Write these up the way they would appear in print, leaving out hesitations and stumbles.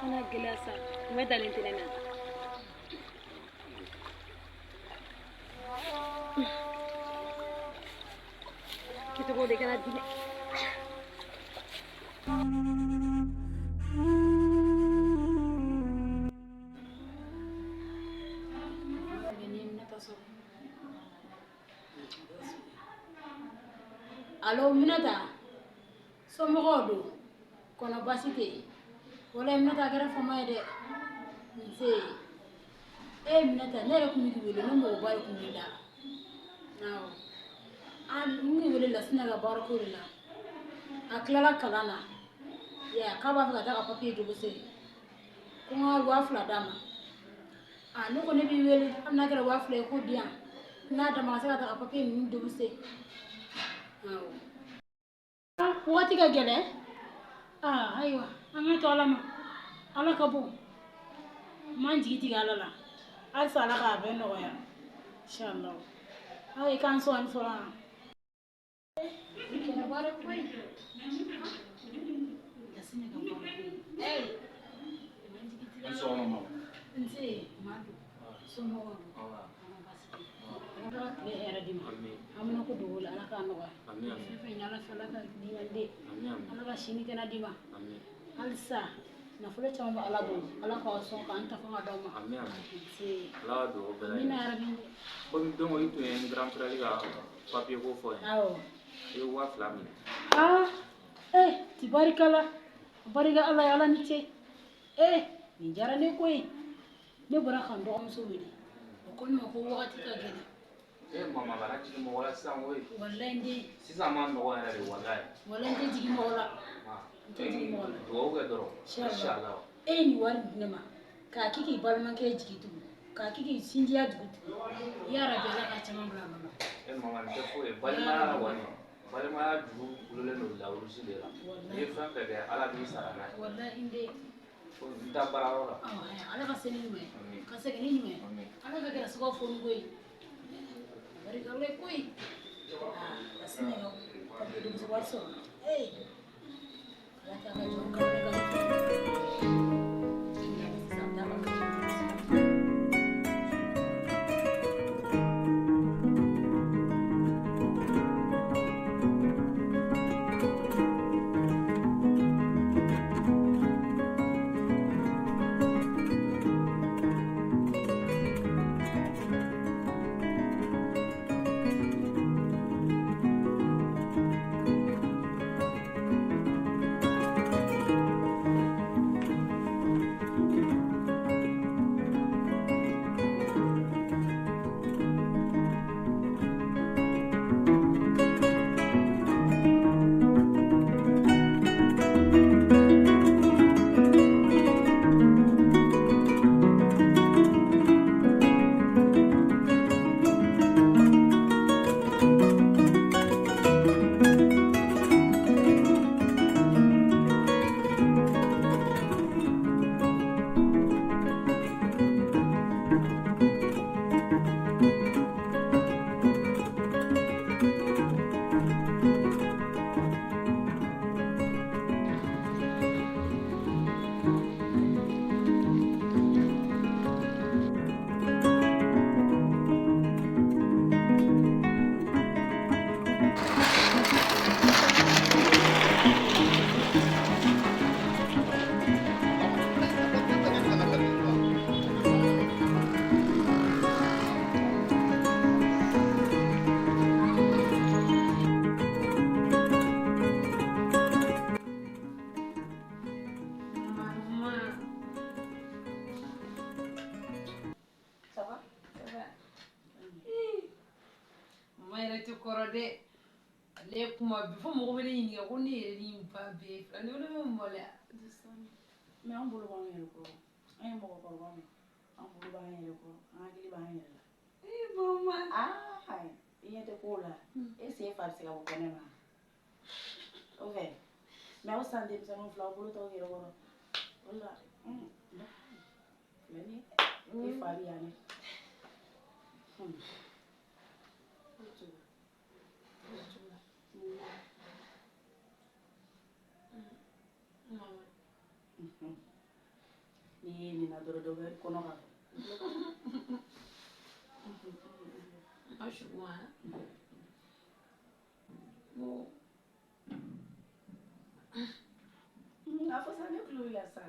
Kana gɛlɛya sa, kun bɛ dalen tɛ ne na. Kɛcogo de kana di dɛ. Alo Minata, somɔgɔw don? Kɔnɔ baasi tɛ yen? Walayi Minata, a kɛra fama ye dɛ. Nse. E Minata, ne yɛrɛ tun bɛ k'i wele, ne mɔgɔba de tun b'i la. Awɔ. An n k'i wele Lasina ka baarako de la. A tilala kalan na. Ya, k'a b'a fɛ ka taa ka papiye déposer. Ko n ka 2000 d'a ma. A ne ko ne b'i wele, hali n'a kɛra 2000 ye, k'o di yan. N'a d'a ma, ka se ka taa ka papiye ninnu déposer. Awɔ. Wagati ka gɛlɛn. Aa ayiwa, an ka to Ala ma. Ala ka bon. N m'an jigi tigɛ Ala la. Halisa Ala k'a bɛɛ nɔgɔya. Inshallah. Aw ye k'an sɔn fɔlɔ. Kɛra baara koyi. Lasina ka baara koyi. Sɔgɔma mama. Nse, Madu. Somɔgɔw don? Kɔnɔ baasi tɛ yen? Ala ka tile hɛrɛ d'i ma. An bɛna ko dogo la, Ala k'a nɔgɔya. Fɛn fɛn ɲini Ala fɛ, Ala ka diɲɛ den. Ala ka sini kɛnɛ d'i ma. Halisa nafolo caman bɛ Ala bolo. Ala k'aw sɔn k'an ta fɔ ka d'aw ma. Nse. Ala ka dugawu bɛɛ Amina lajɛlen. yarabi. Komi don o i tun ye n grand frère ka papier ko fɔ n ye. Awɔ. I ye 2000 minɛ. Aa, eh, tibarikala. Barika Ala ye, Ala ni ce. Eh, nin diyara ne koyi. Ne bɔra ka n dɔgɔmuso wele. O ko ne ma ko wagati ka gɛlɛn. E mama, kana jigin mɔgɔ la sisan koyi. Walayi n den. Sisan ma nɔgɔn yɛrɛ de, walayi. Walayi n tɛ jigin mɔgɔ la. N tɛ jigin mɔgɔ la. Dugawu kɛ dɔrɔn. Inshallah. E ye nin wari di ne ma k'a k'i k'i balimakɛ jigi tugu, k'a k'i k'i sinjiya dugu tugu. Yarabi, Ala ka caman bila a nɔ la. E mama, nin tɛ foyi ye. Balimaya la kɔni. Balimaya juru gulonnen don lawurusi de la. N'i ye fɛn fɛn kɛ, Ala b'i sara n'a ye. Walayi n den. Ko n taa baarayɔrɔ la. Awɔ, Ala ka se ni ɲuman ye. Ka segin ni ɲuman ye. Ala ka gɛrɛsɛgɛw foni koyi. Barika Ala ye koyi. Aa, Lasina ka papiye déposer wari sɔrɔ. Ee, Ala k'a ka jɔn kamana gan. Sisan taa ka papiye déposer. Maman. Ça va? Ça va. Mama yɛrɛ tɛ kɔrɔ dɛ. Ale ye kuma bi fo mɔgɔ bɛ ne ɲininka ko ne yɛrɛ ni n ba bɛɛ ye fila ne ko ne bɛ maloya. Mais an bolo b'an yɛrɛ kɔrɔ. An ye mɔgɔkɔrɔba min. An bolo b'an yɛrɛ kɔrɔ. An hakili b'an yɛrɛ la. Ee mama. Ah, i ɲɛ tɛ kow la. E sen fa bɛ se ka bɔ kɛnɛ ma. O fɛ. Mais aw san denmisɛnninw fila, aw bolo t'aw yɛrɛ kɔrɔ. O la, filɛ nin ye. I fa bɛ yan dɛ. Mama. N'i ye nin na dɔrɔn dɔ bɛ kɔnɔ ka fɔ. Ashuwa. Mo. A fɔ sa ne tulo b'i la sa.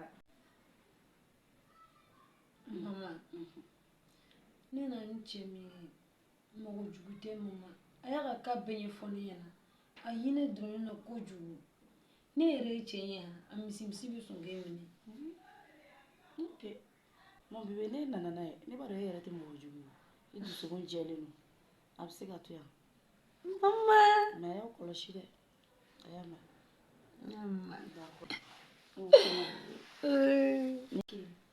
Mama. Ne na ni cɛ min ye mɔgɔ jugu tɛ mama. A y'a ka cas bɛɛ ɲɛfɔ ne ɲɛna. A hinɛ donna ne na kojugu. Ne yɛrɛ ye cɛ ye a misimisi bɛ sɔn k'e minɛ. Ok. Mon bébé ne nana n'a ye. Ne b'a dɔn e yɛrɛ tɛ mɔgɔ jugu ye. I dusukun jɛlen don. A bɛ se ka to yan. Mama. Mais a y'aw kɔlɔsi dɛ. A y'a mɛn. Mama. D'accord.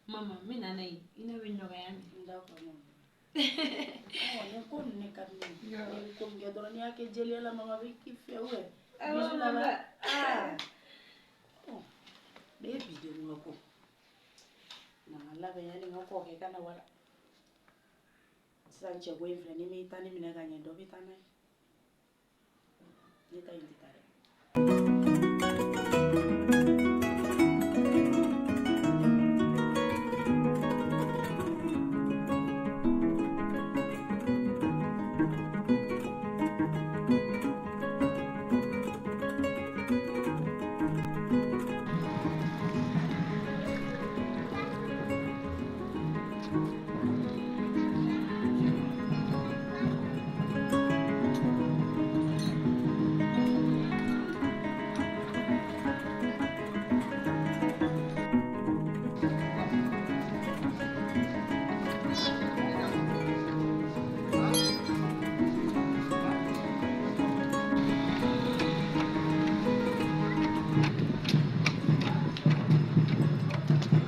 Mama, n bɛ na n'a ye. I n'a bɛ nɔgɔya min. D'accord maman. Ɔ nin ko ninnu ne ka di ne ye. N'i bɛ ko min kɛ dɔrɔn n'i y'a kɛ jɛlenya la mama bɛ k'i fɛ ou bien. Bisou là-bas. Ah. Ɔ ne ye bi denw ka ko. Na n ka labɛn yanni n ka kɔkɛ ka na wala. Sisan cɛko in filɛ n'i m'i ta ni minɛ ka ɲɛ dɔ bɛ taa n'a ye. Ne ta in tɛ taa dɛ.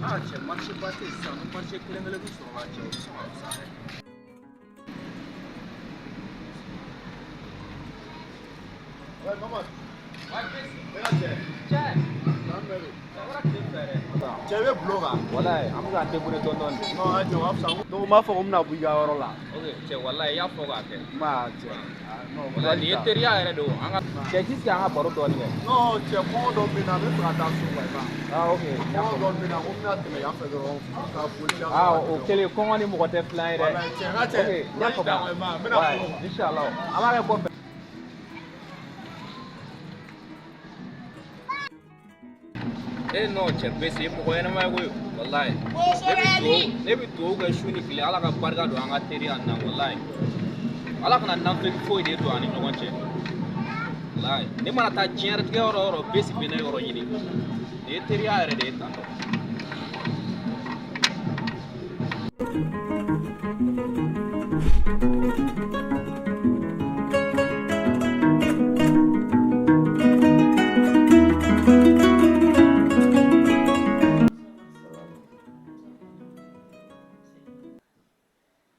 Ah cɛ marché ba tɛ yen sisan ni marché kelen kelen kun sɔrɔla cɛ o bɛ sɔn ka fisaya dɛ. Ouais, maman. Ouais, Besi. Ne ka cɛ. Cɛ. San bɛɛ don. Cɛ wara tile fɛ dɛ. Cɛ i bɛ bulon kan. Walayi an bɛ k'an débrouiller dɔɔni dɔɔni. Non, a cɛ o ka fisa. Donc n b'a fɔ ko n bɛna bɔ i ka yɔrɔ la. Ok cɛ walayi i y'a fɔ k'a kɛ. N b'a cɛ. Ah, non, Walayi nin ye teriya yɛrɛ de o. An ka cɛ k'i sigi an ka baro dɔɔni kɛ. Non, cɛ kɔngɔ dɔ bɛ n na n bɛ fɛ ka taa so quoi i m'a ye. Ah ok. Kɔngɔ dɔ bɛ n na ko n bɛna tɛmɛ yan fɛ dɔrɔn ka foli kɛ. Ah o kɛlen kɔngɔ ni mɔgɔ tɛ filan ye dɛ. Walayi cɛ n ka cɛ. Ok n y'a faamu. I m'a ye n bɛna Ouais, bulon kan. Inshallah. An b'a kɛ kɔfɛ. E non cɛ Besi e mɔgɔ ɲɛnama ye koyi walayi. Ne bɛ dugawu kɛ su ni tile Ala ka barika don an ka teriya in na walayi. Ala kana nafigi foyi de don an ni ɲɔgɔn cɛ. Walayi ne mana taa diɲɛlatigɛ yɔrɔ o yɔrɔ Besi bɛ ne yɔrɔ ɲini. Nin ye teriya yɛrɛ de ye tan tɔ.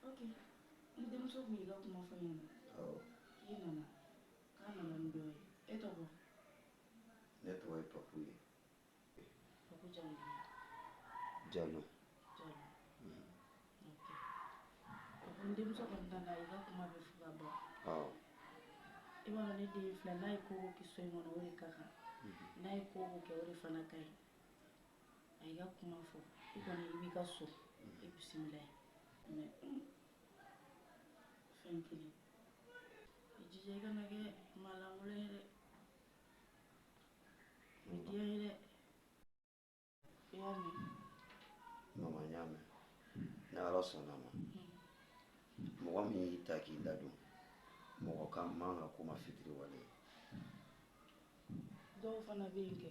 Ok. N denmuso kun y'i ka kuma fɔ n ɲɛna. I nana. K'a nana ni dɔ ye. E tɔgɔ? Ne tɔgɔ ye Papu ye. Papu jamu jumɛn? Jalo. Jalo. Ok. Papu n denmuso kɔni nana a y'i ka kuma bɛɛ fɔ ka ban. Awɔ. I b'a dɔn ne den filɛ n'a ye ko o ko kɛ so in kɔnɔ o de ka kan. N'a ye ko o ko kɛ o de fana ka ɲi. A y'i ka kuma fɔ. I kɔni i b'i ka so. I bisimila yen. Mais fɛn kelen. I jija i kana kɛ maa lankolon ye dɛ. O bɛ diya n ye dɛ. I y'a mɛn? Mama n y'a mɛn. Ni Ala sɔnna a ma. Mɔgɔ min y'i ta k'i ladon mɔgɔ ka man ka ko ma fitiriwale ye. Dɔw fana bɛ yen kɛ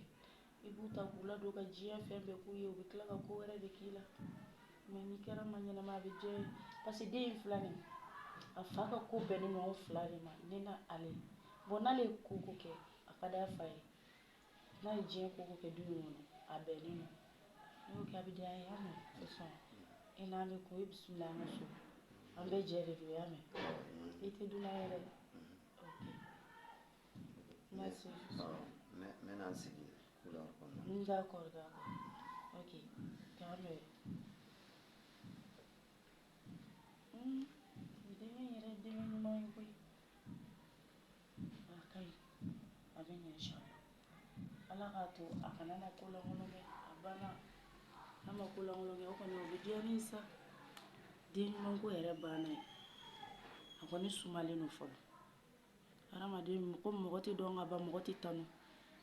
i b'u ta k'u ladon ka diɲɛ fɛn bɛɛ k'u ye u bɛ tila ka ko wɛrɛ de k'i la. Mais n'i kɛra ma ɲɛnama a bɛ diya i ye. Parce que den in filɛ nin ye a fa ka ko bɛnnen don anw fila de ma ne n'a ale. Bon n'ale ye ko o ko kɛ a ka d'a fa ye. N'a ye diɲɛ ko o ko kɛ du in kɔnɔ a bɛnnen don. N'i y'o kɛ a bɛ diya n ye i y'a mɛn? Fisɔn i n'an bɛ ko i bisimila an ka so. An bɛɛ jɛ de don i y'a mɛn? I tɛ dunan ye dɛ. Ok. Merci. Awɔ. N bɛna n sigi couloir kɔnɔna na. D'accord, d'accord. Ok. K'an bɛn. Denkɛ in yɛrɛ ye denkɛ ɲuman ye koyi. A ka ɲi. A bɛ ɲɛ inchallah. Ala k'a to a kana na ko lankolon kɛ. A banna. N'a ma ma ko lankolon kɛ, o kɔni o bɛ diya ne ye sa. Den ɲuman ko yɛrɛ banna ye. A kɔni sumalen don fɔlɔ. Hadamaden ko mɔgɔ tɛ dɔn ka ban, mɔgɔ tɛ tanu.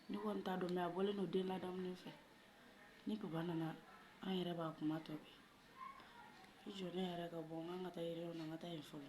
Ne kɔni t'a dɔn, mais a bɔlen don den ladamunen fɛ. Ni papa nana, an yɛrɛ b'a kuma tɔ kɛ. I jɔ ne yɛrɛ ka bɔ, n kan ka taa réunion na, n ka taa yen fɔlɔ.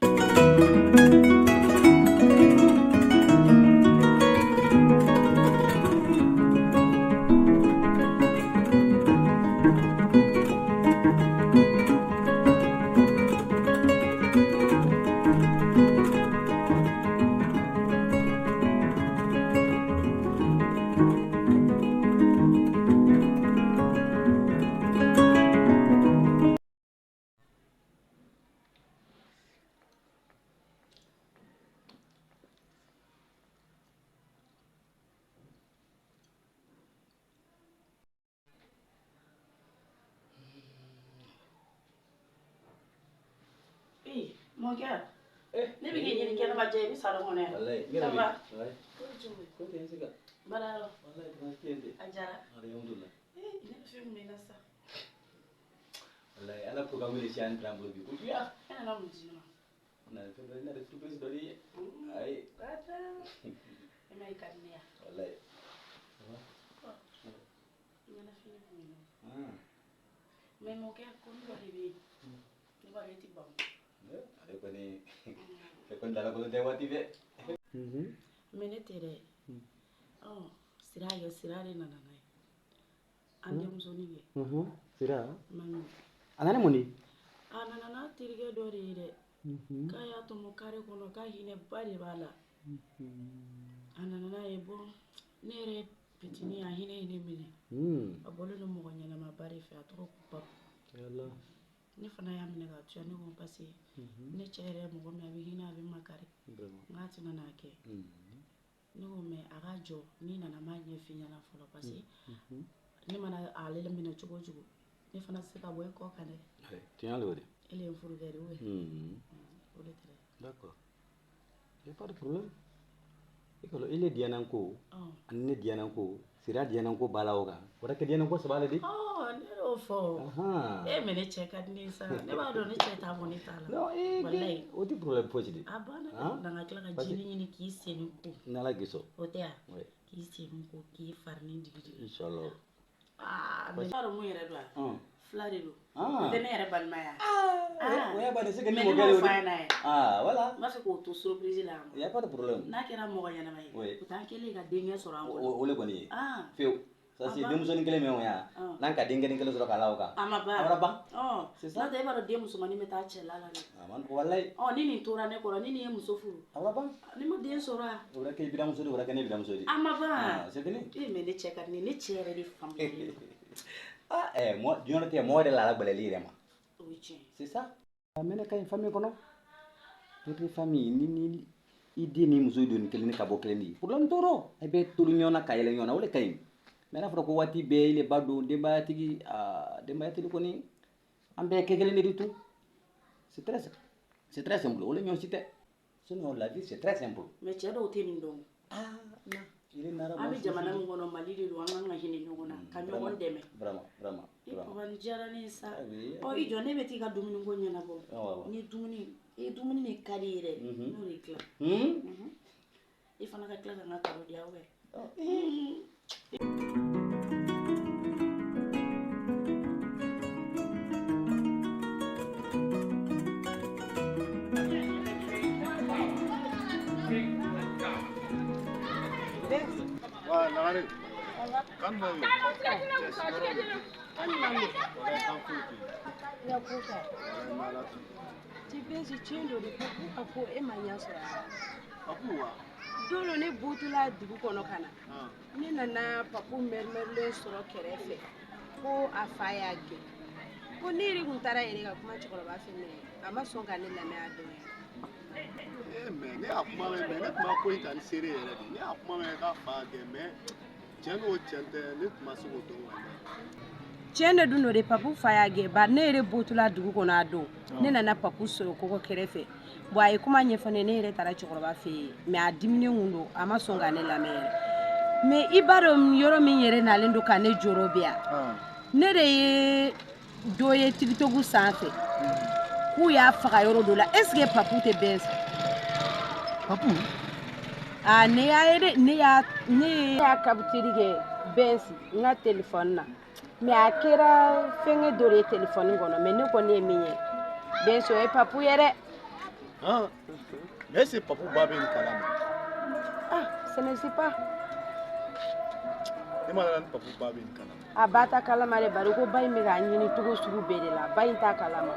Mon cœur. Ne bɛ k'i ɲini kɛnɛma jɛ, i bɛ salon kɔnɔ yan. Wallahi, Ça va? Ouais. Ko cogo? Ko tɛ n se ka. Baara yɔrɔ? Wallahi, baasi tɛ yen dɛ. A diyara. Alhamdulillah. Eh, ne bɛ fɛn min bɛ n na sa. Wallahi, ala programme de sian t'an bolo bi kojugu. E nana mun di ne ma? Na fɛn dɔ, na surprise dɔ di. Ayi. Bada. E ma ye ka di ne ye. Wallahi. Ça va? Ɲɛnafin bɛ yen. Ah. Mais mon cœur, ko dɔ de bɛ yen. Ne b'a dɔn e tɛ ban. Ale kɔni, fɛn kɔni dalakolon tɛ waati bɛɛ. Mais ne tɛ dɛ. Ɔ, sira yɛ, sira de nana n'a ye. An denmusonin kɛ. Sira. Mami. A nana mun de? A nana n'a terikɛ dɔ de ye dɛ. K'a y'a tɔmɔ kare kɔnɔ, k'a hinɛba de b'a la. A nana n'a ye, bon, ne yɛrɛ petini, a hinɛ ye ne minɛ. A bɔlen don mɔgɔ ɲɛnamaba de fɛ, a tɔgɔ ko Papu. Yala. Ne fana y'a minɛ k'a to yan, ne ko parce que ne cɛ yɛrɛ ye mɔgɔ min, a bɛ hinɛ, a bɛ makari. N k'a tɛna n'a kɛ. Ne ko mais a ka jɔ, n'i nana n b'a ɲɛf'i ɲɛna fɔlɔ, parce que ne mana ale minɛ cogo o cogo, ne fana tɛ se ka bɔ e kɔ kan dɛ. Tiɲɛ don de. E le ye n furukɛ de ye, o de tɛ dɛ. D'accord. Y a pas de problème. I ka ile diyanan ko, ani ne diyanan ko, sira diyanan ko b'a la o kan. O kɛ diyanan ko saba le di. Ɔ, ne y'o fɔ. E mais ne cɛ ka di ne ye sa. Ne b'a dɔn ne cɛ t'a bɔ ne t'a la. Non, ee, Walayi. o tɛ problème fosi de. A banna dɛ. Na ka tila ka jinin ɲini k'i senni ko. N'Ala k'i sɔn. O tɛ yan? Oui. K'i senni ko, k'i farini digi digi. Inchallah. Aa, mais i b'a dɔn mun yɛrɛ don wa? Fila de don. Ah. O tɛ ne yɛrɛ balima ye wa? O y'a bannen, c'est que ni Mais mɔkɛ ne m'o de y'o f'a di. ɲɛna ye. Ah, voilà. N b'a fɛ k'o to surprise la yan. Y a pas de problème. N'a kɛra mɔgɔ ɲɛnama ye, Oui. o t'an kɛlen ka denkɛ sɔrɔ an bolo. O le kɔni ye. Ah. Fewu. Ça c'est A ban. denmusonin kelen min o yan. N'an ka denkɛnin kelen sɔrɔ k'a la o kan. A ma ban. A bara ban. Ɔ, C'est ça. n'o tɛ e b'a dɔn den musomannin bɛ taa cɛla la dɛ. A man nɔgɔ walayi. Ɔ, ni nin tora ne kɔrɔ, ni nin ye muso furu. A bara ban. Ni ma den sɔrɔ a. O bara kɛ i biramuso de, o bara kɛ ne biramuso de. A ma ban. Ah, c'est fini. E mais ne cɛ ka di ne ye, ne cɛ yɛrɛ de faamuyalen don. Ah, eh, moi, diɲɛ tɛ mɔgɔ yɛrɛ la ala gbɛlɛli yɛrɛ ma. O ye tiɲɛ ye. C'est ça. A mɛnɛ ka ɲi famille kɔnɔ. Toutes les familles, ni i den ni muso donni kelen ni ka bɔ kelen de. Problème t'o rɔ. A bɛ tolu ɲɔgɔn na ka yɛlɛ ɲɔgɔn na, o de ka ɲi. Mais n'a fɔra ko waati bɛɛ i le ba don denbayatigi, aa, denbayatigi kɔni, an bɛɛ kɛ kelen de di tout. C'est très simple. O le ɲɔgɔn si tɛ. Sinon, la vie, c'est très simple. Mais cɛ dɔw tɛ nin dɔn. Ah, non. Il est nara. An bɛ jamana min kɔnɔ, Mali de don, an kan ka hinɛ ɲɔgɔn na, ka ɲɔgɔn dɛmɛ. Vraiment, vraiment, I vraiment. papa, nin diyara ne ye sa. Ah oui. Ɔ, i jɔ, ne bɛ t'i ka dumuni ko ɲɛnabɔ. Awɔ, awɔ. Ni dumuni, i dumuni de ka di i yɛrɛ, n'o de dilan. I fana ka tila ka n ka karo di yan wɛ. Wa Lagare. Kan jumɛn bɛ yen? Cɛ sigiyɔrɔ bɛ yen. Walayi kan foyi tɛ yen. Ya ko ka. Walayi n bɛ Ala tanu. Ti tiɲɛ don de ko a ko e ma ɲɛ sɔrɔ a la. Papu wa? Don dɔ ne bɔtɔla dugu kɔnɔ ka na. Ah. Ne nana Papu mɛrimɛrilen sɔrɔ kɛrɛfɛ ko a fa y'a gɛn. Ko ne yɛrɛ kun taara yɛrɛ ka kuma cɛkɔrɔba fɛ mais a ma sɔn ka ne lamɛn a don yɛrɛ. Eh mais ne y'a kuma mɛn, mais ne tun ma ko in ta ni seere yɛrɛ de ye. Ne y'a kuma mɛn k'a fa y'a gɛn, mais tiɲɛ n'o tiɲɛ tɛ, ne tun ma se k'o dɔn walayi. Tiɲɛ de dun don de, Papu fa y'a gɛn, bari ne yɛrɛ bɔtɔla dugu kɔnɔ a don. Ne nana Papu sɔrɔ kɔgɔ kɛrɛfɛ. Bon, a ye kuma ɲɛfɔ ne ye, ne yɛrɛ taara cɛkɔrɔba fɛ yen, mais a diminen kun don, a ma sɔn ka ne lamɛn yɛrɛ. Mais i b'a dɔn yɔrɔ min yɛrɛ nalen don ka ne jɔrɔ bi yan. Ne de ye dɔ ye TikTok sanfɛ k'u y'a faga yɔrɔ dɔ la. Est ce que Papu tɛ bɛn sa? Papu? Ah, ne y'a ye dɛ, ne y'a capture kɛ Bɛnsi n ka téléphone na. Mais a kɛra fɛnkɛ dɔ de ye téléphone kɔnɔ, mais ne kɔni ye min ye Bɛnsi, o ye Papu ye dɛ. Ah, mais est-ce que Papu ba bɛ nin kalama? Ah, ce ne sais pas. Ne ma dala ni Papu ba bɛ nin kalama. A ba ta kalama dɛ, bari ko ba in bɛ k'a ɲini cogo sugu bɛɛ de la, ba in t'a kalama.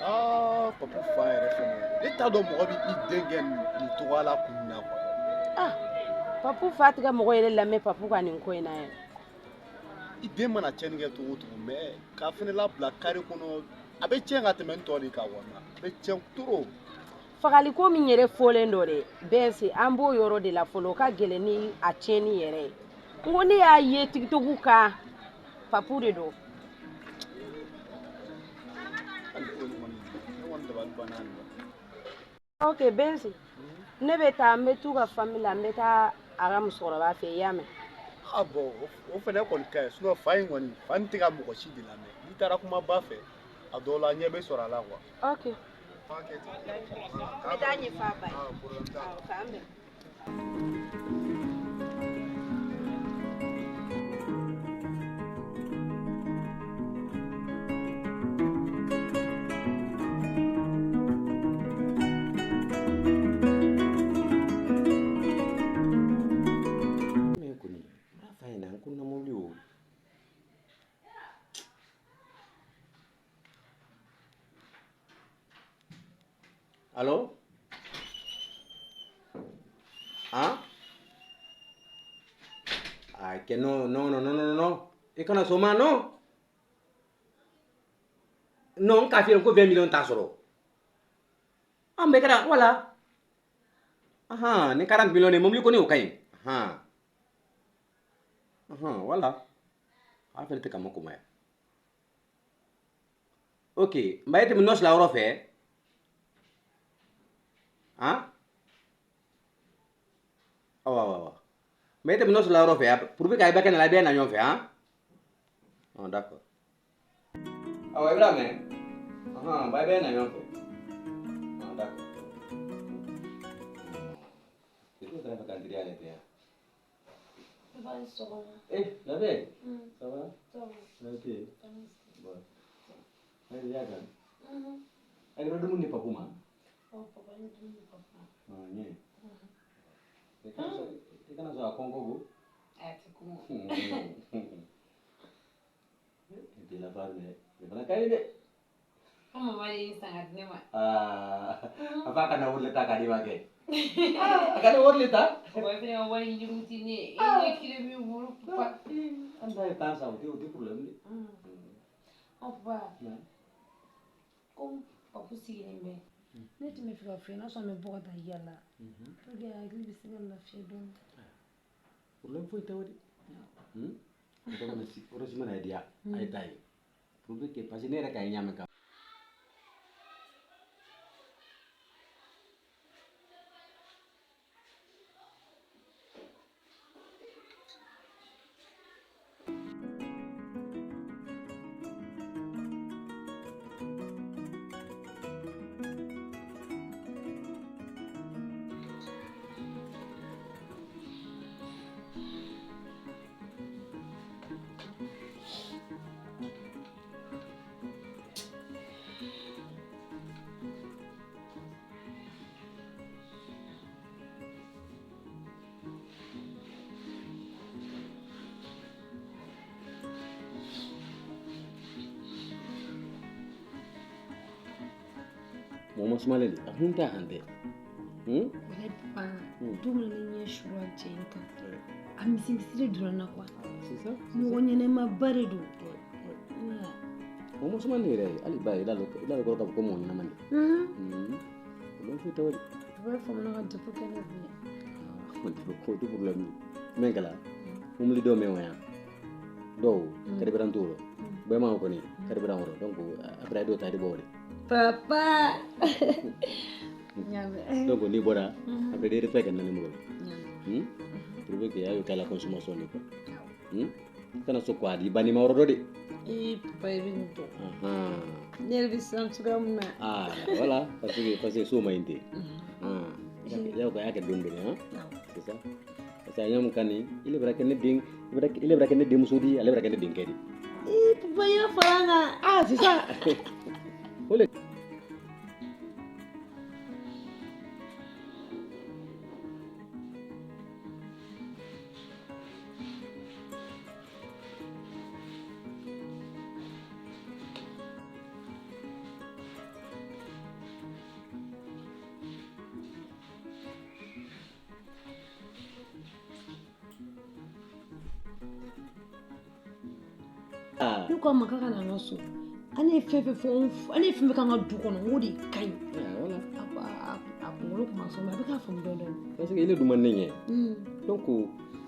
Ah, Papu fa yɛrɛ fɛnɛ, ne t'a dɔn mɔgɔ bɛ i den kɛ nin cogoya la kun na quoi. Ah, Papu fa tɛ ka mɔgɔ yɛrɛ lamɛn Papu ka nin ko in na yɛrɛ. I den mana tiɲɛni kɛ cogo o cogo, mais k'a fɛnɛ labila kare kɔnɔ, a bɛ tiɲɛ ka tɛmɛ n tɔ de kan wa, a bɛ tiɲɛ trop. Fagaliko min yɛrɛ fɔlen dɔ dɛ Bɛnsi, an b'o yɔrɔ de la fɔlɔ, o ka gɛlɛn ni a tiɲɛni yɛrɛ ye. N ko ne y'a ye TikTok kan, Papu de don. Ok Bɛnsi, ne bɛ taa, n bɛ t'u ka famille la, n bɛ taa a ka musokɔrɔba fɛ yen, i y'a mɛn? Ah bon, o fɛnɛ kɔni ka ɲi, sinon fa in kɔni, fa in tɛ ka mɔgɔ si de lamɛn. N'i taara kuma ba fɛ, a dɔw la ɲɛ bɛ sɔrɔ a la quoi. Ok. N bɛ taa ɲɛfɔ a ba ye. Awɔ, k'an bɛn. Allô? Hein? Ah, que non, non, non, non, non, non. E kana soma, non? Non, k'a f'i ye ko 20 millions t'a sɔrɔ. Ah, mais kɛra, voilà. Ahan, ni 40 millions ye mobili kɔni o ka ɲi. Ahan. Ahan, voilà. A fɛnɛ tɛ ka ma koma ya. Ok, n b'a ye tɛmɛ nɔsi la yɔrɔ fɛ. Hein? Awa, awa, awa. Mais tu me la refait, pour que tu aies la bien à fait, hein? Oh, d'accord. Ah ouais, là, mais. Ah, bah, bien à fait. Ah, d'accord. C'est tout, ça va quand il y a l'été. Eh, la belle? Ça va? Ça va. Ok. Bon. Allez, viens, quand. Elle est de mon papa, Oh, papa, ni dumuni papa. Ah, nye. I kana sɔn a kɔnkɔ ko. A tɛ kɔngɔ. E tɛ lafa dɛ. E fana ka ɲi dɛ. Ko mama de y'i san ka di ne ma. Aa, a f'a kana wari le ta k'a di ma kɛ. A kana wari le ta. Papa, e fana ka wari ɲini ti ne ye. E ɲɛ kelen b'i bolo papa. An ta ye tan san, o tɛ problème de. Ɔ papa. Ko Papu sigilen bɛ. Ne tun bɛ fɛ ka f'i ye n'a sɔrɔ n bɛ bɔ ka taa yala pour que hakili bɛ se ka lafiya dɔɔnin. Problème foyi tɛ o de. O kɔni o mana diya a ye taa ye. Pour que parce que ne yɛrɛ ka ɲɛ mɛn ka. Mɔgɔ ma sumalen de, a kun tɛ a kan tɛ. Walayi papa, don min na ne ɲɛ sura cɛ in kan, a misimisiri de donna n na quoi. C'est ça. Mɔgɔ ɲɛnɛmaba de don. Mɔgɔ ma sumalen yɛrɛ ye, hali ba ye, i l'a dɔn k'a fɔ ko mɔgɔ ɲɛnama de. Problème foyi tɛ o de. Papa famana ka depo kɛ ne kun ye. O tɛ problème ye. Min kɛla, mobili dɔw mɛn o yan. Dɔw carburant t'o rɔ. Bɛɛ kɔni carburant o rɔ. Donc après a ye dɔw ta i bɛ bɔ o de. Papa. Donc n'i bɔra, après i bɛ ka na ni mɔgɔ ye. Pour que a y'o kɛ la consommation de quoi. Kana sɔn k'a di banima yɔrɔ dɔ de. Ee papa i bɛ nin dɔn. Ne yɛrɛ bɛ siran cogoya min na. Ah voilà, parce que so ma ɲi ten. I y'a kɛ dɔɔni dɔɔni han. C'est ça. Parce que a ɲamu kan nin, ile bɛna kɛ ne den, ile bɛna kɛ ne denmuso di, ale bɛna kɛ ne denkɛ di. Ee papa i y'a fara an kan. Ah c'est ça. O le. Ne ko a ma k'a ka na an ka so. An ye fɛn fɛn fɔ, an ye fɛn fɛn k'an ka du kɔnɔ, n k'o de ka ɲi. Voilà. A kunkolo kuma sɔn, mais a bɛ k'a faamu dɔɔni dɔɔni. Parce que ile dun ma ne ɲɛ. Donc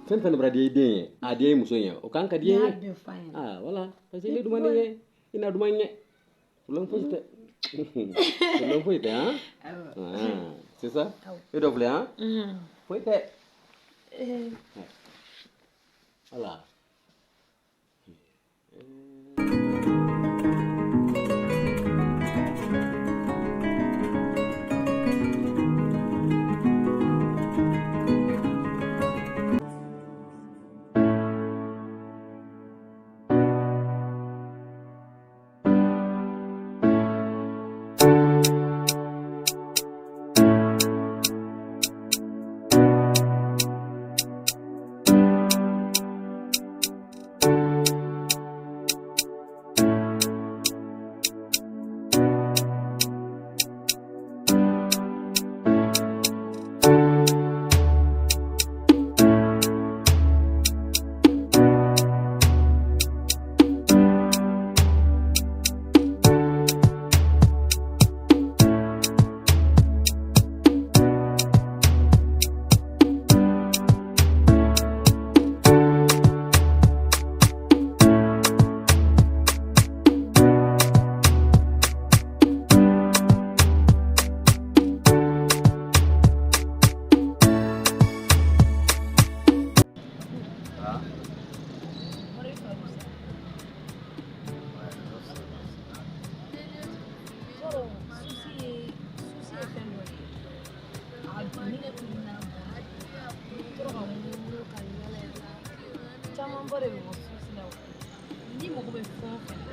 fɛn fɛn bɛna di i den ye, a di i muso ye, o kan ka di i Ne y'a ye. bɛɛ f'a ɲɛna. Ah voilà, parce que ile dun ma ne ɲɛ, i na duman ɲɛ. Problème foyi tɛ. Problème foyi tɛ han. Ah, c'est ça. E dɔ filɛ han. Foyi tɛ. Voilà. Ah. Yɔrɔ souci ye fɛn dɔ ye, a donni ne tun na tora ka munumunu ka yala yala camanba de bɛ bɔ souci la. O n'i mago bɛ fɛn o fɛn na,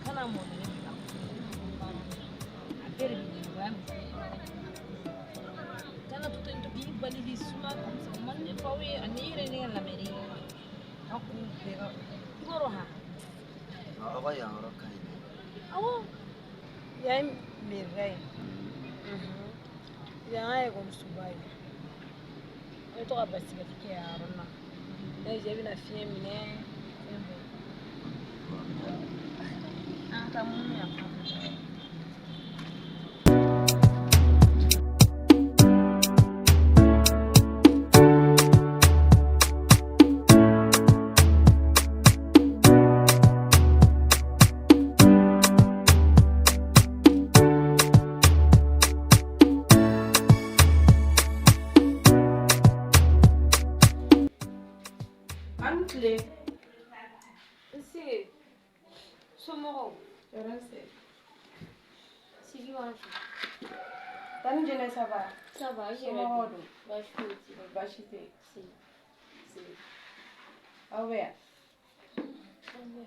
kana mɔnɛ ne bila a bɛɛ de bɛ ɲɛnabɔ. Ya mɛn, kana to ten to k'i bali k'i suma comme ça, o man di ne faw ye ani i yɛrɛ ne ka lamɛnni a k'u bɛɛ ka i b'a dɔn han. Aw ka yan yɔrɔ ka ɲi dɛ. Awɔ, yan ye mairie ye, yan ka ekɔlisoba ye. An bɛ to ka basikɛti kɛ yan yɔrɔ na, n'a y'i diya i bɛna fiɲɛ minɛ fɛn bɛɛ. An ka taa munumunu yan fan fɛ. An ni tile. Nse, somɔgɔw? Tɔɔrɔ tɛ. Sigi b'an fɛ. Tani Jɛnɛ, ça va? Ça va, i yɛrɛ Somɔgɔw dun? dun? Baasi foyi t'i la. Baasi tɛ yen. Si. Si. Aw bɛ yan? An bɛ.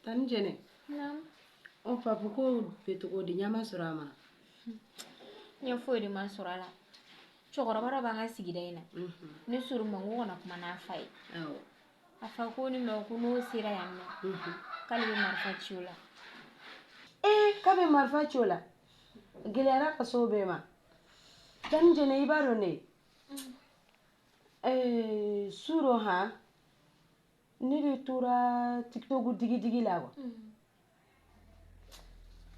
Tani Jɛnɛ. Naamu. O papu ko bɛ cogo di, ɲɛ ma sɔrɔ a ma? Ɲɛ foyi de ma sɔrɔ a la. Cɛkɔrɔba dɔ b'an ka sigida in na. Ne sɔrɔ ma, n ko kana kuma n'a fa ye. Awɔ. A fa ko ne ma ko n'o sera yan nɔ, k'ale bɛ marifa ci o la. Ee, k'a bɛ marifa ci o la. Gɛlɛyara ka s'o bɛɛ ma. Tani Jɛnɛ, i b'a dɔn ne. Ee, su dɔ han, ne de tora TikTok digi-digi la quoi.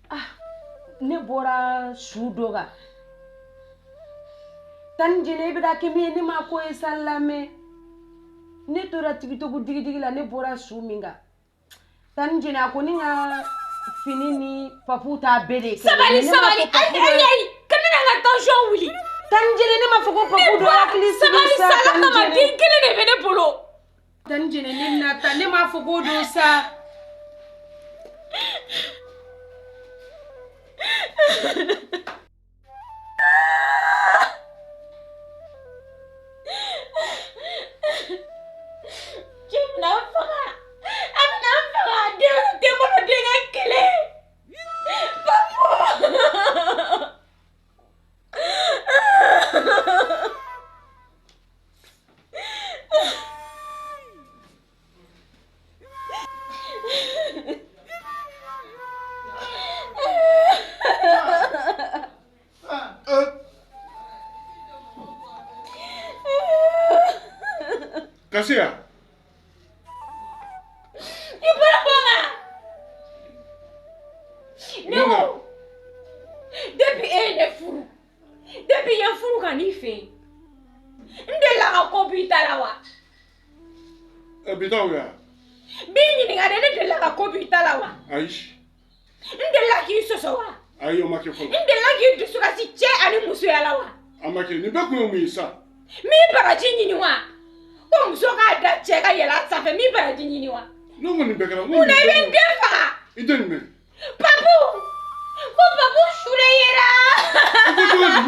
Ah, ne bɔra su dɔ kan. Tani Jɛnɛ, i bɛ ka kɛ min ye, ne ma ko ye sa lamɛn. Ne tora TikTok digi-digi la, ne bɔra su min kan. Tani Jɛnɛ, a ko ne ka fini ni papu ta bɛɛ de ye kelen ye. Sabali. Ne m'a Sabali. fɔ papu Ayi. dɔ Ayi, ayi, kana na n ka tension wuli. Tani Jɛnɛ, ne m'a fɔ ko papu dɔ hakili sigi Sabali sa. sa, Ala Tani kama. Jɛnɛ. Den kelen de bɛ ne bolo. Tani jɛnɛ ne bɛna taa ne m'a fɔ k'o don sa. Cɛ bɛna n faga a bɛna n faga den tɛ n bolo denkɛ kelen Papu. Kasi ya? I bɔra bɔ n kan. Ne ko depuis e ye ne furu depuis i ye n furu ka n'i fɛ yen n delila ka ko b'i ta la wa? Bi taw ya? N b'i ɲininka de ne delila ka ko b'i ta la wa? Ayi. N delila k'i sɔsɔ wa? Ayi, o ma kɛ fɔlɔ. N delila k'i dusu kasi cɛ ani musoya la wa? A ma kɛ. Nin bɛɛ kun ye mun ye sa? N m'i baraji ɲini wa? Ko muso k'a da cɛ ka yɛlɛ a sanfɛ n m'i baraji ɲini wa? Ne ko nin bɛɛ kɛra. Munna i bɛ n den faga? I den jumɛn? Papu! Ko Papu su de yera! I ko cogo di?